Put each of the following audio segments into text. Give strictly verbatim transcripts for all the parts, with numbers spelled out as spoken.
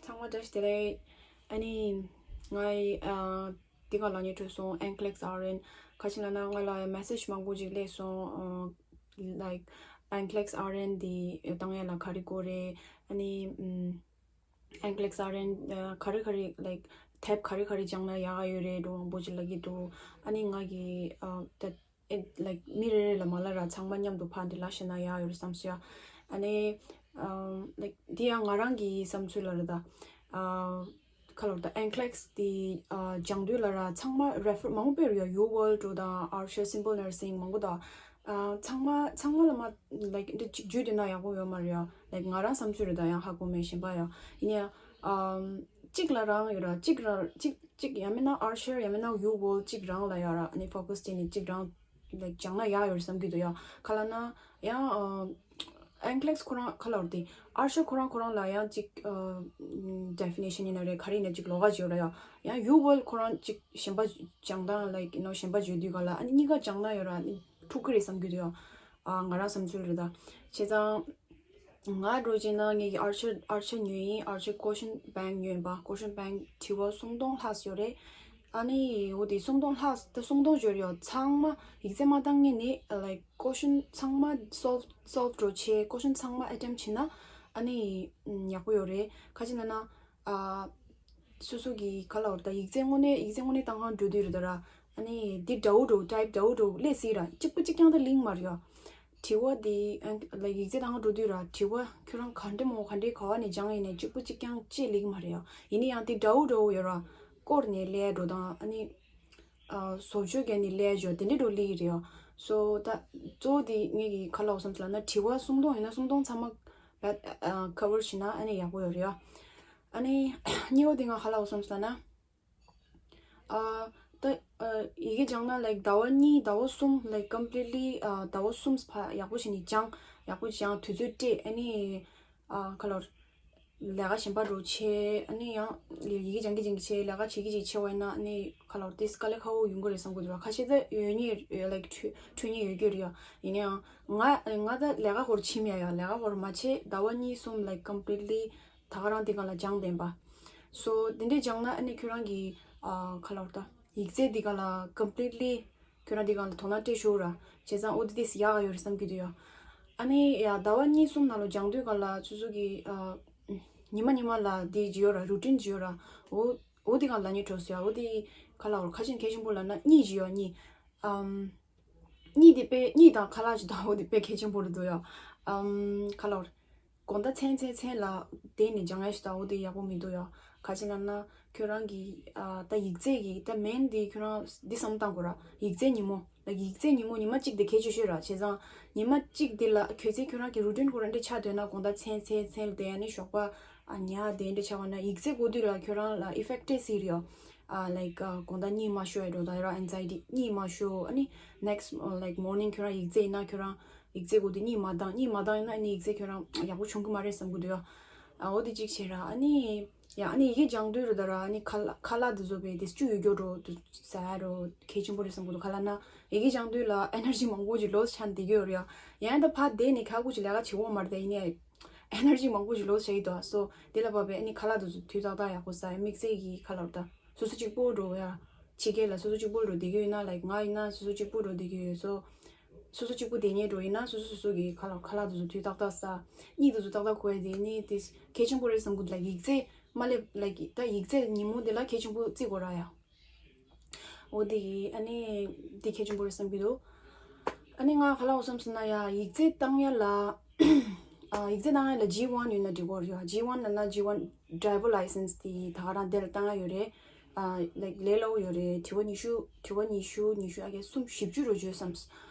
ཚང་མ་བཀྲ་ཤིས་བདེ་ལེགས། ཨ་ནི་ང་ཨ་འདི་ག་ལ་ཉེ་འཕྲོས་སོང་། ཨེང་ཀི་ལེག་སི་ཨར་ཨེན། ཁ་ཆེ་ལ་ན་ང་ལ་མེ་སེ་ཇི་མང་པོ་ཅིག་སླེབས་སོང་། ལའིཀ་ཨེང་ཀི་ལེག་སི་ཨར་ཨེན་འདི་བཏང་ཡ་ལ་ག་རེ་དགོས་རེད། ཨ་ནི་ཨེང་ཀི་ལེག་སི་ཨར་ཨེན་ག་རེ་ག་རེ་ལའིཀ་ཐེབ་ག་རེ་ག་རེ་སྦྱངས་ན་ཡག་ག་ཡོད་རེད་འགྲོ་མང་པོ་ཅིག་ལབ་ཀྱི་འདུག་ཨ་ནི་ང་གི་ཨ་ད་ཨེ་ལའིཀ་མི་རེ་རེ་ལ་མ་ལབ་ར་ཚང་མ་མཉམ་དུ་ཕར་འདི་ལབ་ཤེས་ན་ཡག་ཡོད་རེད་བསམ་སོང་ཡ། ཨ་ནི་ཨམ་ལའིཀ་འདི་ཡང་ང་རང་གི་བསམ་ཚུལ་ལ་རེད་ད། ཨ་ཁ་ལོར་ད་ཨེང་ཀི་ལེག་སི་འདི་ཨ་སྦྱང་དུས་ལ་ར་ཚང་མ་རེ་ཕར་མང་པོ་སྤེལ་ཡོད། ཡུ་ཝརལ་འགྲོ་དང་ཨར་ཤར་སིམ་པལ་ནར་སིང་མང་པོ་དང་། ཨ་ཚང་མ་ཚང་མ་ལ་མ་ལའིཀ་འདི་གཅིག་བརྗོད་དེ་ན་ཡག་པོ་ཡོད་མ་རེད་ཡ། ལའིཀ་ང་རང་བསམ་ཚུལ་རེད་ད། ཡང་ཧ་གོ་མེད་གཞན་པ་ཡ། ཡིན་ཡ་ཨམ་གཅིག་ལ་རང་ཡོད་ར། གཅིག་ར་གཅིག་གཅིག་ཡང་མིན་ན་ཨར་ཤར་ཡང་མིན་ན་ཡུ་ཝརལ་གཅིག་རང་ལ་ཡ་ར། ཨ་ནི་ཕོ་ཀ་སི་བྱས་ནས་གཅིག་རང་ལའིཀ་སྦྱང་ན་ཡག་ཡོད་རེད་བསམ་གྱི་འདུག་ཡ། ག་ལབ་ན་ཡང་ཨ་ཨེང་ཀི་ལེག་སི་ཁོ་རང་ཁ་ལོར་དེ་ཨར་ཤར་ཁོ་རང་ཁོ་རང་ལ་ཡང་གཅིག་ཨ་ཌེ་ཕི་ནེ་ཤན་ཡིན་ན་རེད་ག་རེ་ཡིན་ན་གཅིག་ལོགས་ཀ་ཅིག་ཡོད་ར་ཡ། ཡང་ཡུ་ཝརལ་ཁོ་རང་གཅིག་གཞན་པ་སྦྱང་སྟངས་ལའིཀ་ཡུ་ནོ་གཞན་པ་བརྗོད་དུས་ག་ལ་ཨ་ནི་གཉིས་ཀ་སྦྱང་ན་ཡོད་ར། ཨ་ནི་འཁྲུག་གི་རེད་བསམ་གྱི་འདུག་ཡ། ཨ་ང་རང་བསམ་ཚུལ་རེད་ད། བྱས་ཙང་ང་འགྲོ་བྱས་ན་ངེད་ཀྱི་ཨར་ཤར་ཨར་ཤར་ཉོས་ཡིན། ཨར་ཤར་ཀོ་ཤན་བེང་ཉོས་ཡིན་པ། ཀོ་ཤན་བེང་དྲི་བ་སུམ་སྟོང་ལྷག་ཡོད་རེད། ཨ་ནི་འོ་དེ་སུམ་སྟོང་ལྷག་ད་སུམ་སྟོང་ཡོད་རེད་ཡ། ཚང་མ་ཡིག་ཚད་མ་བཏང་ངེས་ནས་ལའིཀ་ཀོ་ཤན་ཚང་མ་སོལབ་སོལབ་འགྲོ་བྱས་ཀོ་ཤན་ཚང་མ་ཨེ་ཊེམ་བྱས་ན་ཨ་ནི་ཡག་པོ་ཡོད་རེད། ཁ་ཅིག་ན་ན་ཨ་སོ་སོ་གི་ག་ལབ་དགོས་རེད་ད། ཡིག་ཚད་དངོས་གནས་ཡིག་ཚད་དངོས་གནས་བཏང་གང་འགྲོ་དུས་རེད་ད་ར། ཨ་ནི་འདི་འདྲ་བོ་འགྲོ་ཊའིབ་འདྲ་བོ་འགྲོ་སླེབས་སྲིད་ར། གཅིག་པུ་གཅིག་རྐྱང་ད་ལིང་མ་རེད་ཡ། དྲི་བ་འདི་ཨ་ལ་ཡིག་ཚད་བཏང་གང་འགྲོ་དུས་ར། དྲི་བ་ཁྱོད་རང་ག་འདྲ་མོ་ག་འདྲའི་ག་བ་ནས་སྦྱངས་ཡིན་ནའི་གཅིག་པུ་གཅིག་རྐྱང་ཅེས་ལིང་མ་རེད་ཡ། ཡིན་ན་ཡང་འདི་འདྲ་བོ་འདྲ་བོ་ཡོད་ར། སྐོར་ནས་སླེབས་འགྲོ་དང་ཨ་ནི་ཨ་བཟོ་བཅོས་བརྒྱབ་ནས་སླེབས་འགྲོ་དེ་འདྲའི་འགྲོ་སླེབས་ཀྱི་རེད་ཡ། སོ་ད་གཙོ་བོ་འདི་ངེད་ཀྱི་ག་ལབ་དགོས་བསམ་ལབ་ན་དྲི་བ་སུམ་སྟོང་ཡོད་ན་སུམ་སྟོང་ཚང་མ་ཁ་བར་བྱས་ན་ཨ་ནི་ཡག་པོ་ཡོད་རེད་ཡ། ཨ་ནི་གཉིས་པ་འདི་ང་ག་ལབ་དགོས་བསམ་ལབ་ན། ཨ་ད་ཨ་ཡི་གེ་སྦྱང་ན་ལའིཀ་ཟླ་བ་གཉིས་ཟླ་བ་གསུམ་ལའིཀ་ཀམ་པི་ལི་ཊི་ལི་ཨ་ཟླ་བ་གསུམ་ཕར་ཡག་པོ་བྱས་ནས་སྦྱང་། ཡག་པོ་སྦྱང་དུས་ཚོད་སྤྲད། ཨ་ནི་ཨ་ག་ལབ་དགོས་རེད། ལས་ཀ་གཞན་པ་འགྲོ་བྱས་ཨ་ནི་ཡང་ཡི་གེ་སྦྱང་གི་སྦྱང་གི་བྱས་ལས་ཀ་བྱེད་ཀྱི་བྱེད་བྱས་པ་ཡིན་ན་ཨ་ནི་ག་ལབ་དགོས་རེད། དེ་དཀའ་ལས་ཁག་པོ་ཡོང་གི་རེད་བསམ་གྱི་འདུག་ར། ཁ་ཤས་ད་ཡོད་མཁན་ཡོད་ལའིཀ་འཕྲོད་འཕྲོད་མཁན་ཡོད་ཀྱི་རེད་ཡ། ཡིན་ན་ཡང་ང་ང་ད་ལས་ཀ་སྐོར་ཕྱིན་མེད་ཡ། ལས་ཀ་སྐོར་མ་བྱས་ཟླ་བ་གཉིས་གསུམ་ལའིཀ་ཀམ་པི་ལི་ཊི་ལི་ད་ག་རང་འདི་སྒང་ལ་སྦྱངས་བསྡད་པ། སོ་དེ་འདྲས་སྦྱངས་ན་ཨ་ནི་ཁྱོད་རང་གི་ཨ་ག་ལབ་དགོས་རེད་ད། ཡིག་ཚད་འདི་སྒང་ལ་ཀམ་པི་ལི་ཊི་ལི་ཁྱོད་རང་འདི་སྒང་ལ་དོ་སྣང་སྤྲད་ཤོག་ར། བྱས་ཙང་ཨོ་དེ་དེ་ཡག་ག་ཡོད་རེད་བསམ་གྱི་འདུག་ཡ། ཨ་ནི་ཡ་ཟླ་བ་གཉིས་གསུམ་ནང་ལ་སྦྱང་དུས་སྒང་ལ་སོ་སོ་གི་ཨ་ཉི་མ་ཉི་མ་ལ་དེ་ཅིག་ཡོད་ར། རུ་ཊིན་ཅིག་ཡོད་ར། ཨོ་ཨོ་དེ་སྒང་ལ་ཉེ་འཕྲོས་སོང་ཡ། ཨོ་དེ་ག་ལབ་དགོས་རེད། ཁ་ཆེ་གལ་ཆེན་པོ་ལབ་ན་གཉིས་ཅིག་ཡོད་གཉིས། ཨམ། གཉིས་དེ་དཔེ་གཉིས་དང་ཁ་ལག་ཅིག་དང་འོ་དེ་དཔེ་གལ་ཆེན་པོ་རེད་འདུག་ཡ། ཨམ། ག་ལབ་དགོས་རེད། དགོང་དག་མཚན་མཚན་མཚན་ལ་བསྡད་ནས་སྦྱང་ཡ་ཞིག་དང་འོ་དེ་ཡག་པོ་མི་འདུག་ཡ། ག་ཅི་ལབ་ན་ཁྱོད་རང་གི་ཨ་ད་ཡིག་ཚད་ཀྱི་ད་མེན་དེ་ཁྱོད་རང་འདི་བསམ་བཏང་དགོས་ར། ཡིག་ཚད་ཉིན་མོ་ལ་ཡིག་ཚད་ཉིན་མོ་ཉི་མ་གཅིག་དེ་གལ་ཆེ་ཤོས་ར། བྱས་ཙང་ཉི་མ་གཅིག་དེ་ལ་གལ་སྲིད་ཁྱོད་རང་གི་རུ་ཊིན་ཁོ་རང་འདྲ་ཆགས་འདོད་ན་དགོང་དག་མཚན་མཚན་མཚན་ལ་བསྡད་ནས་ཞོགས་པ་ཨ་ཉལ་དེ་འདྲ་ཆགས་པ་ན་ཡིག་ཚད་འགོ་དུས་ལ་ཁྱོད་རང་ལ་ཨི་ཕེག་ཊི་སྤྲད་སྲིད་རེད་ཡ། ཨ་ལའིཀ་ཨ་དགོང་དག་གཉིད་མ་ཤོར་ཡ་འགྲོ་ད་ར། ཨེང་ཛའི་ཊི་གཉིད་མ་ཤོར། ཨ་ནི་ནེག་སི་ལའིཀ་མོར་ནིང་ཁྱོད་རང་ཡིག་ཚད་ཡིན་ན་ཁྱོད་རང་ཡིག་ཚད་འགོ་དུས་གཉིད་མ་བཏང་། གཉིད་མ་བཏང་ཡིན་ན་ཨ་ནི་ཡིག་ཚད་ཁྱོད་རང་ཡག་པོ་བྱུང་གི་མ་རེད་བསམ་གི་འདུག་ཡ། ཨ་འོ་དེ་གཅིག་བྱས་ར། ཨ་ནི་ཡ་ཨ་ནི་ཡི་གེ་སྦྱང་དུས་རུ་ད་ར་ཨ་ནི་ཁ་ལག་ཁ་ལག་དེ་བཟོ་བའི་དེ་བཅུ་ཡོད་རྒྱུ་འགྲོ་དུ་ཟ་ཡ་རུ་གལ་ཆེན་པོ་རེད་བསམ་གི་འདུག་ག་ལབ་ན་ཡི་གེ་སྦྱང་དུས་ལ་ཨེ་ནར་ཇི་མང་པོ་ཅིག་ལོ་སི་ཆགས་བསྡད་ཀྱི་ཡོད་རེད་ཡ། ཡང་ད་ཕར་བསྡད་ནས་ཁག་པོ་ཅིག་ལས་ཀ་བྱེད་འོ་མ་རེད་ད། ཡིན་ནའི་ཨེ་ནར་ཇི་མང་པོ་ཞིག་ལོ་ཟེར་གྱི་འདུག་སོ་དེ་ལ་བབས་པའི་ཨ་ནི་ཁ་ལག་དེ་ཚོ་དུས་ཏག་ཏག་ཡག་པོ་ཟ་ཡ། དམིགས་བསལ་གྱི་ཁ་ལག་ད་སོ་སོ་གཅིག་པོ་འགྲོ་ཡ། ཕྱི་རྒྱལ་ལ་སོ་སོ་གཅིག་པོ་འགྲོ་བསྡད་ཀྱི་ཡོད་ན་ལའིཀ་ང་ཡིན་ན་སོ་སོ་གཅིག་པོ་འགྲོ་བསྡད་ཀྱི་ཡོད། སོ་སོ་སོ་གཅིག་པོ་བསྡད་མཁན་འགྲོ་ཡིན་ན་སོ་སོ་སོ་སོ་གི་ཁ་ལག་ཁ་ལག་དེ་ཚོ་དུས་ཏག་ཏག་ཟ། གཉིད་དེ་ཚོ་ཏག་ཏག་ཁུག་ཡ་དེ་ནི་དེ་གལ་ཆེན་པོ་རེད་བསམ་གི་འདུག་ལ། ཡིག་ཚད་མ་སླེབས་ལ་ད་ཡིག་ཚད་ཉིན་མོ་དེ་ལ་གལ་ཆེན་པོ་བརྩི་དགོས་ར་ཡ། འོ་དེ་གི་ཨ་ནི་དེ་གལ་ཆེན་པོ་རེད་བསམ་གྱི་འདུག་ཨ་ནི་ང་ག་ལབ་དགོས་བསམ་སོང་ན་ཡ་ཡིག་ཚད་བཏང་ཡ་ལ་ཨ་ཡིག་ཚད་བཏང་ཡ་ལ་ཇི་ཝན་ཡོད་ན་འགྲིག་གི་རེད་ཡ། ཇི་ཝན་ལབ་ན་ཇི་ཝན་ཌ་རའི་ཝར་ལའི་སེན་སི་དེ་ད་ག་རང་དེ་ལ་བཏང་ཡ་ཡོད་རེད། ཨ་ལའིཀ་ལས་སླ་པོ་ཡོད་རེད། དྲི་བ་ཉི་ཤུ་དྲི་བ་ཉི་ཤུ་ཉི་ཤུ་ཨ་གེ་གསུམ་བཞི་བཅུ་རུ་བརྗོད་བསམ།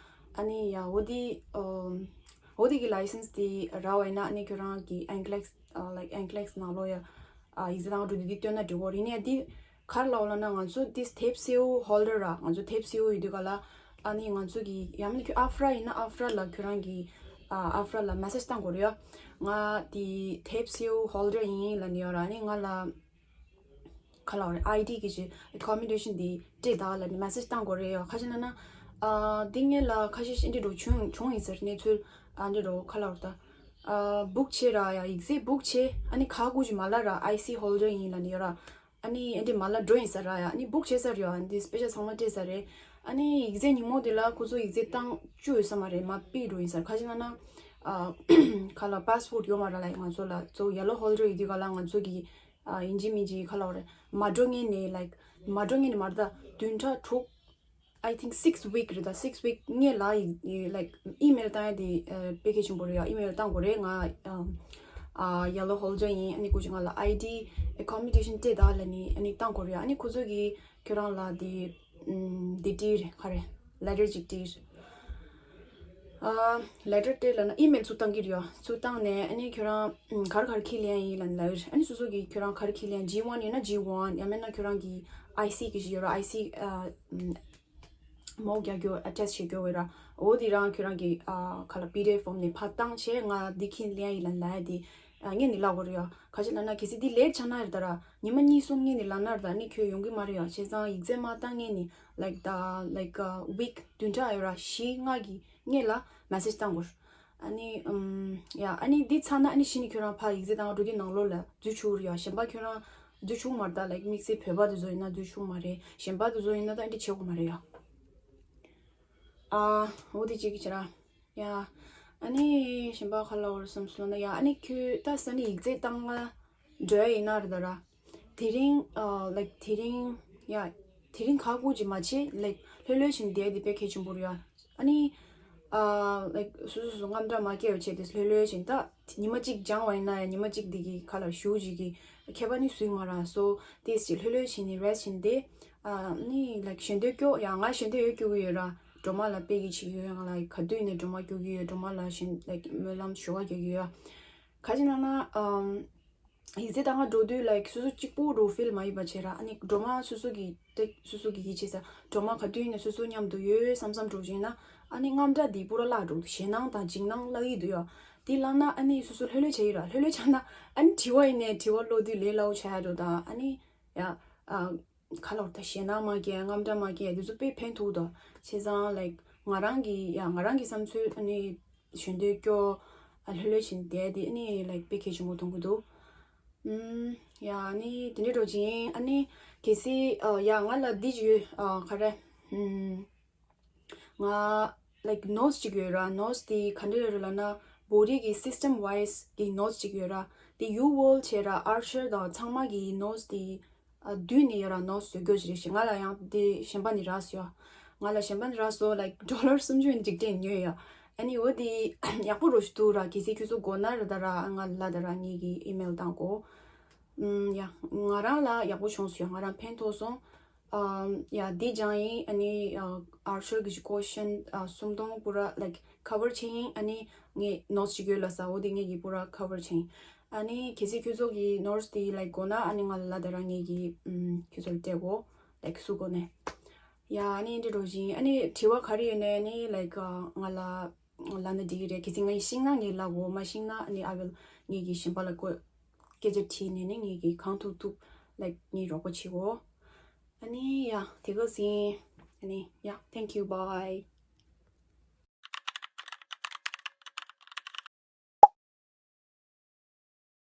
ཨ་ནི་ཡ་འོ་དེ་ཨ་འོ་དེ་གི་ལའི་སེན་སི་དེ་རག་པ་ཡིན་ན་ཨ་ནི་ཁྱོད་རང་གི་ཨེང་ཀི་ལེག་སི་ཨ་ལའིཀ་ཨེང་ཀི་ལེག་སི་ནང་ལོགས་ཡ་ཨ་ཡིག་ཚད་བཏང་འགྲོ་དུས་དེ་སྟོན་ན་འགྲིག་གི་རེད། ཡིན་ནའི་དེ་ག་རེ་ལབ་ལབ་ན་ང་ཚོ་དེ་ཐེབས་སེའུ་ཧོལ་ཌར་ར། ང་ཚོ་ཐེབས་སེའུ་ཡོད་དུས་ག་ལ་ཨ་ནི་ང་ཚོ་གི་ཡང་མིན་ན་ཁྱོད་ཨ་ཧྥ་ར་ཡིན་ན་ཨ་ཧྥ་ར་ལ་ཁྱོད་རང་གི་ཨ་ཨ་ཧྥ་ར་ལ་མེ་སེ་ཇི་བཏང་དགོས་རེད་ཡ། ང་དེ་ཐེབས་སེའུ་ཧོལ་ཌར་ཡིན་ལབ་ནས་ཡོད་ར། ཨ་ནི་ང་ལ་ག་ལབ་རེད། ཨའི་ཌི་གི་ཅིག་རི་ཀོ་མེན་ཌེ་ཤན་འདི་སྤྲད་དང་ལབ་ནས་མེ་སེ་ཇི་བཏང་དགོས་རེད་ཡ། ཁ་ཅིག་ན་ན་ཨ་འདི་ངེད་ལ་ཁ་ཤས་ཤིག་འདི་འདྲ་བྱུང་བྱུང་ཡིན་ཟེར་གནས་ཚུལ་ཨ་འདི་འདྲ་ག་ལབ་རེད་ད། ཨ་བུག་བྱས་ར་ཡ་ཡིག་ཚད་བུག་བྱས། ཨ་ནི་ཁ་ཁུ་ཅིག་མ་ལ་ར་ཨའི་སི་ཧོལ་ཌར་ཡིན་ལབ་ནི་ཡོད་ར། ཨ་ནི་ཨེ་འདྲ་མ་ལ་འགྲོ་ཡིན་ས་ར་ཡ། ཨ་ནི་བུག་བྱས་ས་ར་ཡ། ཨ་ནི་སྤེ་ཆ་ཚང་མ་སྤྲད་ས་རེད། ཨ་ནི་ཡིག་ཚད་ཉིན་མོ་དེ་ལ་ཁོ་ཚོ་ཡིག་ཚད་བཏང་བཅུག་ཡོད་ས་མ་རེད། མ་པི་འགྲོ་ཡིན་ས་ར། ཁ་ཅིག་ན་ན་ཨ་ཁ་ལ་པཱ་སི་པོར་ཊི་ཡོད་མ་ར་ལ། ང་ཚོ་ལ་ཚོ་ཡེ་ལོ་ཧོལ་ཌར་ཡོད་དུས་ག་ལ་ང་ཚོ་གི་ཨ་ཡིན་གཅིག་མིན་གཅིག་ཁ་ལ་བ་རེད། མ་འགྲོ་སྔོན་ནས་ལའིཀ་མ་འགྲོ་སྔོན་ནས་མ་རེད་ད། བདུན་ཕྲག་དྲུག I think six week རེད་ད། six week སྔོན་ལ་ཡིག་ཡིག་like email བཏང་ཡ་དེ་ཨ་དཔེ་གལ་ཆེན་པོ་རེད་ཡ། email བཏང་དགོས་རེད། ང་ཨ་ཨ་ཡེ་ལོ་ཧོལ་ཌར་ཡིན། ཨ་ནི་ཁོ་ཅིག་ང་ལ་ཨའི་ཌི་accommodation སྤྲད་ད་ལབ་ནི། ཨ་ནི་བཏང་དགོས་རེད་ཡ། ཨ་ནི་ཁོ་ཚོ་གིས་ཁྱོད་རང་ལ་དེ་ཨམ་དེ་སྤྲད་རེད། ག་རེ་letter ཅིག་སྤྲད་རེད། ཨ་letter སྤྲད་ལབ་ན་email ཚུར་བཏང་གི་རེད་ཡ། ཚུར་བཏང་ནས་ཨ་ནི་ཁྱོད་རང་ཨམ་ག་རེ་ག་རེ་འཁྱེར་སླེབས་ཡ་ཡིན་ལབ་ནི་ལབ་རེད། ཨ་ནི་སོ་སོ་གིས་ཁྱོད་རང་ག་རེ་འཁྱེར་སླེབས་ཡ། G one ཡིན་ན་G one ཡང་མིན་ན་ཁྱོད་རང་གི་ཨའི་སི་གི་ཞིག་ཡོད་ར། ཨའི་སི་ཨ་ཨམ་མོ་རྒྱག་རྒྱུ་attach བྱེད་རྒྱུ་ཡོད་ར། འོ་དེ་རང་ཁྱོད་རང་གི་ཨ་ག་ལ་པི་ཌི་ཨེཕ་ཕོམ་ནས་ཕར་བཏང་བྱས་ང་འདི་འཁྱེར་སླེབས་ཡ་ཡིན་ལབ་ལབ་ཡ་དེ་ཨ་སྔོན་ནས་ལབ་དགོས་རེད་ཡ། ག་ཅི་ལབ་ན་གལ་སྲིད་འདི་ལེཊ་ཆགས་ན་རེད་ད་ར། ཉི་མ་གཉིས་གསུམ་སྔོན་ནས་ལབ་ན་རེད་ད། ཨ་ནི་ཁྱོད་ཡོང་གི་མ་རེད་ཡ། བྱས་ཙང་ཡིག་ཚད་མ་བཏང་སྔོན་ནས་like the like a week བདུན་ཕྲག་ཡོད་ར། བཞི་ལྔ་གི་སྔོན་ལ་message བཏང་དགོས། ཨ་ནི་ཨམ་ཡ་ཨ་ནི་འདི་ཚར་ན་ཨ་ནི་གཞི་ནས་ཁྱོད་རང་ཕར་ཡིག་ཚད་བཏང་འགྲོ་དུས་ནང་ལོགས་ལ་འཛུལ་ཆོག་རེད་ཡ། གཞན་པ་ཁྱོད་རང་འཛུལ་ཆོག་མ་རེད་ད། like དམིགས་བསལ་བོད་པ་དེ་ཚོ་ཡིན་ན་འཛུལ་ཆོག་མ་རེད། གཞན་པ་དེ་ཚོ་ཡིན་ན་ད་ཨ་འདྲ་བྱེད་དགོས་མ་རེད་ཡ། ཨ་འོ་དེ་གཅིག་གི་བྱེད་ར། ཡ་ཨ་ནི་གཞན་པ་ག་ལབ་དགོས་རེད་བསམ་སོང་ན་ཡ། ཨ་ནི་ཁྱོད་ད་ས་ནི་ཡིག་ཚད་བཏང་ང་འགྲོ་ཡ་ཡིན་ན་རེད་ད་ར། དེ་རིང་ཨ་like དེ་རིང་ཡ་དེ་རིང་ཁ་ཁུ་ཅིག་མ་བྱེད། like ལྷོད་ལྷོད་བྱས་བསྡད་དེ་དཔེ་གལ་ཆེན་པོ་རེད་ཡ། ཨ་ནི་ཨ་like སོ་སོ་སོ་རྔམ་སྐྲག་མ་སྐྱེ་བ་བྱས་ཏེ་ལྷོད་ལྷོད་བྱས། ད་ཉི་མ་གཅིག་སྦྱངས་པ་ཡིན་ན་ཡང་ཉི་མ་གཅིག་འདི་གི་ཁ་ལ་ཞུ་ཅིག་གི་ཁྱད་པར་ནི་སུས་མ་ར། སོ་དེས་ཅིག་ལྷོད་ལྷོད་བྱས་ནས་རེ་སི་ཊི་བྱས་ནས་བསྡད། ཨ་ནི་like ཞལ་འདོན་སྐྱོ་ཡ། ང་ཞལ་འདོན་ཡོད་སྐྱོ་གི་ཡོད་ར། སྒྲོལ་མ་ལ་དཔེ་གི་ཅིག་ཡོད། ང་ལ་ག་དུས་ནས་སྒྲོལ་མ་སྐྱོ་གི་ཡོད། སྒྲོལ་མ་ལ་ཞལ་like སྨོན་ལམ་ཞུ་བ་རྒྱག་གི་ཡོད། ག་ཅི་ལབ་ན་ཨམ། ཡིག་ཚད་བཏང་ང་འགྲོ་དུས་like སོ་སོ་གཅིག་པོ་འགྲོ་ཕིལ་མ་ཡིན་པ་བྱས་ར། ཨ་ནི་སྒྲོལ་མ་སོ་སོ་གི་ཏེ་སོ་སོ་གི་ཡིད་ཆེས་ས་སྒྲོལ་མ་ག་དུས་ཡིན་ན་སོ་སོ་མཉམ་དུ་ཡོད་བསམ་བསམ་འགྲོ་བྱས་ན་ཨ་ནི་རྔམ་སྐྲག་འདི་པུ་ར་བརླག་འགྲོ། ཞེད་སྣང་དང་འཇིགས་སྣང་བརླག་གི་འདུག་ཡ། དེ་བརླག་ན་ཨ་ནི་སོ་སོ་ལྷོད་ལྷོད་བྱས་ཡིན་ར། ལྷོད་ལྷོད་བྱས་ན་ཨ་ནི་དྲི་བ་ཡིན་ནའི་དྲི་བ་བློ་དུས་ལས་སླ་བོ་ཆགས་ཡ་འགྲོ་ད། ཨ་ནི་ཡ་ཨ་ག་ལབ་ད་ཞེད་སྣང་མ་སྐྱེ། རྔམ་སྐྲག་མ་སྐྱེ། དེ་ཚོ་དཔེ་ཕན་ཐོགས་དོ། བྱས་ཙང་like ང་རང་གི་ཡ་ང་རང་གི་བསམ་ཚུལ་ཨ་ནི་ཞལ་འདོན་སྐྱོ། ཨ་ལྷོད་ལྷོད་བྱས་ནས་བསྡད་དེ་ཨ་ནི་like དཔེ་གལ་ཆེན་པོ་མཐོང་གི་འདུག་ཨུམ། ཡ་ཨ་ནི་དེ་འདྲ་འགྲོ་ཅིང་ཨ་ནི་གལ་སྲིད་ཨ་ཡ་ང་ལ་འདི་ཅིག་ཡོད། ཨ་ག་རེ། ཨུམ། ང་like notes ཅིག་ཡོད་ར། notes དེ་ག་འདྲ་ཡོད་རེད་ལབ་ན་བོད་རིགས་ཀྱི་system wise གི་notes ཅིག་ཡོད་ར། དེ་ཡུ་ཝོལ་བྱས་ར་ཨར་ཤར་དང་ཚང་མ་གི་notes དེ་ཨ་བསྡུས་ནས་ཡོད་ར། notes བཟོ་རྒྱུ་ཞིག་རེད་ཞེས། ང་ལ་ཡང་དེ་གཞན་པ་ནས་རག་སོང་ཡ། ང་ལ་གཞན་པ་ནས་རག་སོང་། like ཌོ་ལར་སུམ་ཅུ་ཡིན་འཇིག་རྟེན་ཉོས་ཡ། ཨ་ནི་འོ་དེ་ཡག་པོ་རོ་ཞིག་འདུག་ར། གལ་སྲིད་ཁྱོད་ཚོ་དགོས་ན་ར་ད་ར་ང་ལ་ད་ར་ངེད་ཀྱི་ཨི་མེལ་བཏང་གོ། ཨུམ། ཡ་ང་རང་ལ་ཡག་པོ་བྱུང་སོང་ཡ། ང་རང་ཕན་ཐོགས་སོང་། ཨམ། ཡ་འདི་སྦྱངས་ཡིན། ཨ་ནི་ཨར་ཤར་གྱི་ཀོ་ཤན་ཨ་སུམ་སྟོང་པུ་ར་like cover བྱས་ཡིན། ཨ་ནི་ངས་notes ཅིག་ཡོད་ལབ་ས། འོ་དེ་ངེད་ཀྱིས་པུ་ར་cover བྱས་ཡིན། ཨ་ནི་གལ་སྲིད་ཁྱོད་ཚོ་གི་notes དེ་like དགོས་ན་ཨ་ནི་ང་ལ་ད་ར་ངེད་ཀྱིས་ཨམ་ཁྱོད་ཚོ་ལ་སྤྲད་གོ། like སུ་དགོས་ནས། ཡ་ཨ་ནི་འདི་འགྲོ་བཞིན་ཨ་ནི་དྲི་བ་ག་རེ་ཡོད་ནས་ཨ་ནི་like ང་ལ་ལབ་ན་འགྲིག་གི་རེད། གལ་སྲིད་ང་ཡིས་ཤེས་ན་ངས་ལབ་གོ། མ་ཤེས་ན་ཨ་ནི་I will ངེད་ཀྱིས་གཞན་པ་ལ་བཀོད། སྐད་ཆ་དྲིས་ནས་ནི་ངེད་ཀྱིས་གང་ཐུབ་ཐུབ་like ངས་རོགས་པ་བྱེད་གོ། ཨ་ནི་ཡ་དེ་ག་ཟིན། ཨ་ནི་ཡ་thank you bye།